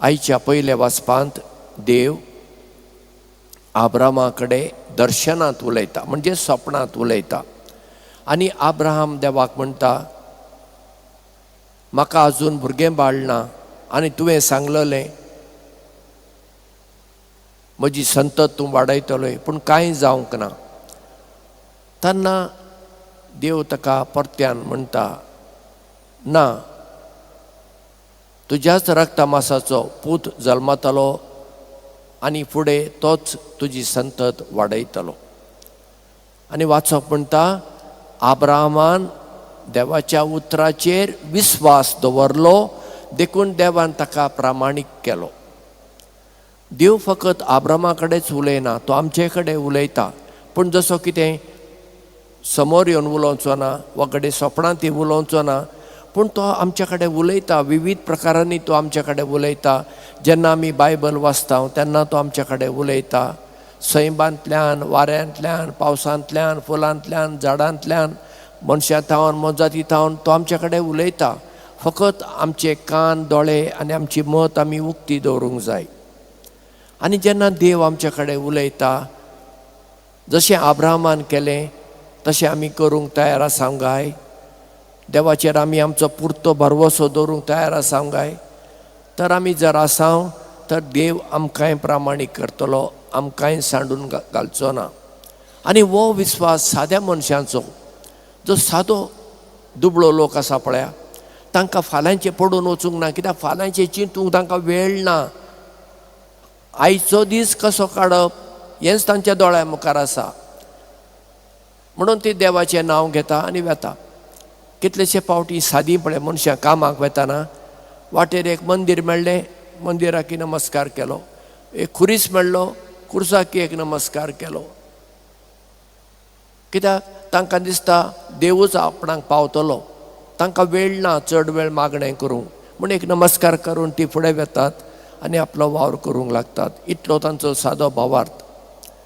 आयच्या पयल्या वाचपांत देव आब्रामा कडेन दर्शनांत उलयता, म्हणजे सपनांत उलयता. आनी आब्राहाम देवाक म्हणटा, म्हाका अजून भुरगें बाळ ना आनी तुवें सांगलेलें म्हजी संतत तूं वाडयतलोय, पूण कांय जावंक ना. तेन्ना देव ताका परत्यान म्हणटा, ना, तुज्याच रक्ता मासाचो पूत जल्मतलो आनी फुडें तोच तुजी संतत वाडयतलो. आनी वाचप म्हणटा, आब्राहामान देवाच्या उतराचेर विस्वास दवरलो, देखून देवान ताका प्रामाणीक केलो. देव फकत आब्रामा कडेच उलयना, तो आमचे कडेन उलयता. पूण जसो कितें समोर येवन उलोवचो ना वा घडये सपनांत उलोवचो ना, पूण तो आमच्या कडेन उलयता. विविध प्रकारांनी तो आमच्या कडेन उलयता. जेन्ना आमी बायबल वाचता तेन्ना तो आमच्या कडेन उलयता. सैमांतल्यान, वाऱ्यांतल्यान, पावसांतल्यान, फुलांतल्यान, झाडांतल्यान, मनशां थावन, मोनजाती थावन तो आमच्या कडेन उलयता. फकत आमचे कान, दोळे आनी आमची मत आमी उक्ती दवरूंक जाय. आनी जेन्ना देव आमच्या कडेन उलयता, जशें आब्राहामान केलें तशें आमी करूंक तयार आसा काय? देवाचेर आमी आमचो पुरतो भरवसो दवरूंक तयार आसा काय? तर आमी जर आसा तर देव आमकांय प्रामाणीक करतलो, आमकांय सांडून घालचो ना. आनी हो विस्वास साद्या मनशांचो, जो सादो दुबळो लोक आसा पळया, तांकां फाल्यांचें पडून वचूंक ना, कित्याक फाल्यांचें चिंतूंक तांकां वेळ ना. आयचो दीस कसो काडप हेंच तांच्या दोळ्या मुखार आसा, म्हणून ती देवाचें नांव घेता आनी वेता. कितलेशे फावटी सादी पळय मनशां कामाक वेताना वाटेर एक मंदीर मेळ्ळें, मंदिराक नमस्कार केलो. एक खुरीस मेळ्ळो, खुर्साक एक नमस्कार केलो. कित्याक तांकां दिसता देवूच आपणाक पावतलो. तांकां वेळ ना चड वेळ मागणें करूंक, म्हूण एक नमस्कार करून ती फुडें वेतात आनी आपलो वावर करूंक लागतात. इतलो तांचो सादो भावार्थ.